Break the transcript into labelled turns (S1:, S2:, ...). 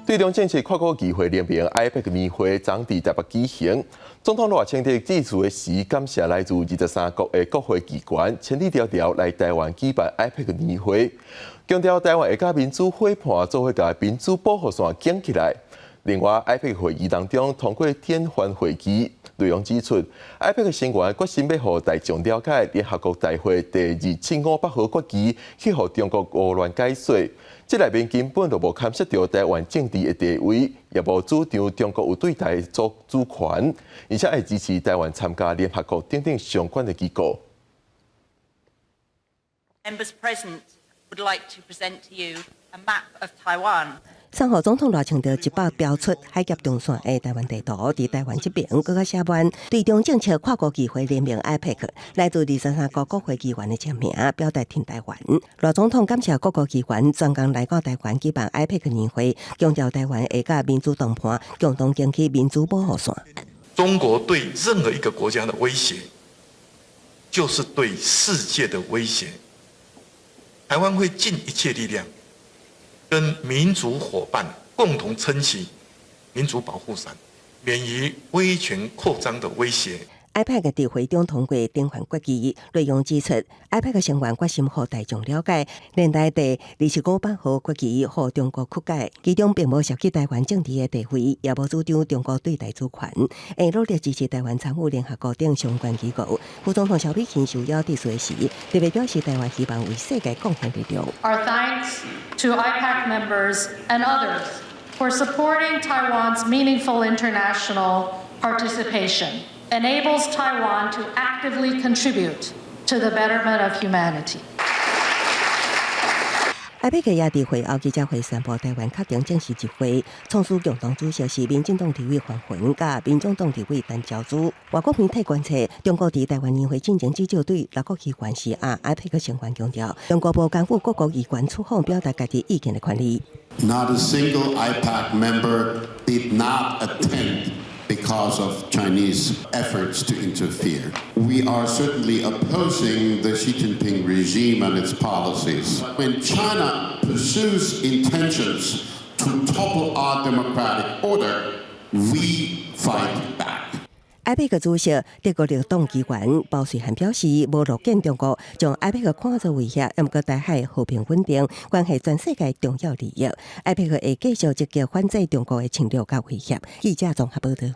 S1: 對中政策跨國議會聯盟 IPAC 年會昨佇台北舉行，總統賴清德致辭時感謝來自23國的國會議員千里迢迢來台灣舉辦 IPAC 年會，強調台灣會佮民主伙伴做伙共民主保護線緊起來。另外，IPAC 會議當中通過典範會議，內容指出，IPAC 成員決心欲予大眾了解聯合國大會第2758號決議去予中國胡亂解說，這內面根本就無牽涉著台灣政治的地位，也無主張中國有對台做主權，而且會支持台灣參加聯合國等等相關的機構。
S2: Members present would like to present to you a map of Taiwan.
S3: 送予總統賴清德一幅標出海峽中線的台灣地圖，佇台灣這邊閣較寫彎對中政策跨國議會聯盟 IPAC 來自23國國會議員的簽名，表達挺台灣。賴總統感謝各國議員專工來到台灣舉辦 IPAC 年會，強調台灣會佮民主同伴共同堅持民主保護線。
S4: 中國對任何一個國家的威脅，就是對世界的威脅。台灣會盡一切力量，跟民主夥伴共同撐起民主保護傘，免於威權擴張的威脅。
S3: IPAC 佇會中通過典範決議，內容指出，IPAC 成員決心予大眾了解，聯大第2758號決議予中國曲解，其中並無涉及台灣政治的地位，也無主張中國對台主權，會努力支持台灣參與聯合國等相關機構。副總統蕭美琴受邀致辭時，特別表示台灣希望為世界貢獻力量。
S5: Our thanks to IPAC members and others for supporting Taiwan's meaningful international participation. Enables Taiwan to actively contribute to the betterment of humanity.
S3: IPAC 也佇會後記者會宣布台灣確定正式入會，創始共同主席是民進黨立委范雲佮民眾黨立委陳昭姿。外國媒體觀測，中國佇台灣年會進前至少對六國議員施壓，IPAC 成員強調，中國無干預各國議員出訪表達家己意見的權利。
S6: Not a single IPAC member did not attend because of Chinese efforts to interfere. We are certainly opposing the Xi Jinping regime and its policies. When China pursues intentions to topple our democratic order, we fight back.
S3: IPAC 主席德國綠黨議員包瑞涵表示，無樂見中國將 IPAC 看作威脅，毋過台海和平穩定關係全世界重要利益。IPAC 會繼續積極反制中國的侵略佮威脅。記者綜合報道。